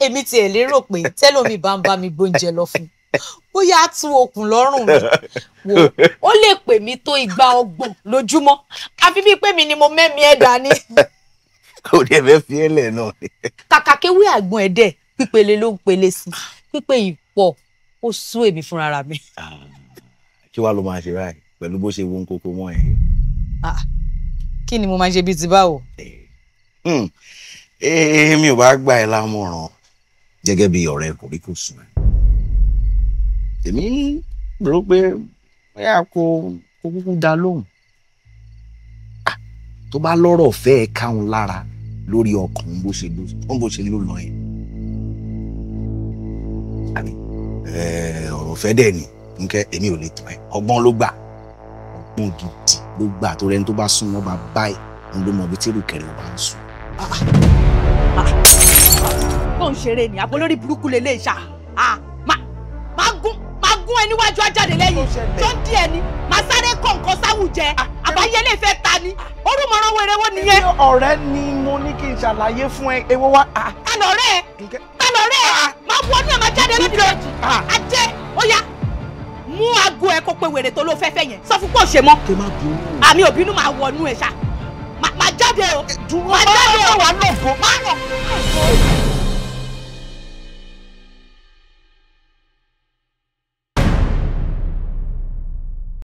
Èmi tiẹ̀ lérò pé tẹ́lómi bá ń bá mi gbóúnjẹ lọ fún bóyá á tú okùn lọ́rùn mi wò ó lè pè mí tó 30 lójúmọ́ àfi bíi pé mi ni mo mẹ́mi ẹ̀ dání. Kò dé fẹ́ fi ẹ́ lẹ̀ náà. Kàkà kéwé àgbọn ẹ̀dẹ̀ pípele ló ń pele sí pípé ìpọ̀ ó sú èmi fúnra mi. Kí wàá ló máa ṣe báyìí pẹ̀lú bó ṣe wo ń kókó mọ́ ẹ? Kí ni mo máa ṣe bíi ti báwo? Èmi ò bá gbà ẹ́ lámọ̀ràn gẹ́gẹ́ bí ọ̀rẹ́ kòríkòsùn ẹ̀. Èmi rò pé bóyá kó kúkú dá lóhùn. Tó bá lọ́rọ̀ fẹ́ ẹ káwọn lára lórí ọkàn bó ṣe ló lọ yẹn. Àbí ọ̀rọ̀ fẹ́ dẹ̀ ni nkẹ́ èmi ò lè tàn ẹ́. Ọgbọ́n ló gbà, ọgbọ́n gidi ló gbà tó rẹni tó bá súnmọ́ bá báyìí òun ló mọ ibi tí ìrùkẹ̀rẹ̀ ọba ń sùn. Tó ń ṣeré ni àbó lórí burúkú lélẹ̀ ṣá máa gún ẹ níwájú ajáde lẹ́yìn tó ń di ẹni máa sáré kọ̀ nǹkan sáwùjẹ àbáyé lè fẹ́ ta ni orúmọ̀ràn wẹrẹ wo nìyẹn. Ọ̀rẹ́ ni mo ní kí n ṣàlàyé fún ẹ ewo wa. Ta lọ̀rẹ́ ẹ ta lọ̀rẹ́ ẹ máa wọnú ẹ máa jáde lódì lójì ajé ó yá mú aago ẹ kó pe wèrè tó ló fẹ́ fẹ́ yẹn sọ fún pé ò ṣe mọ́ àmì òbínú máa wọnú ẹ ṣá máa jáde o máa jáde o wà lóko máa rọ̀.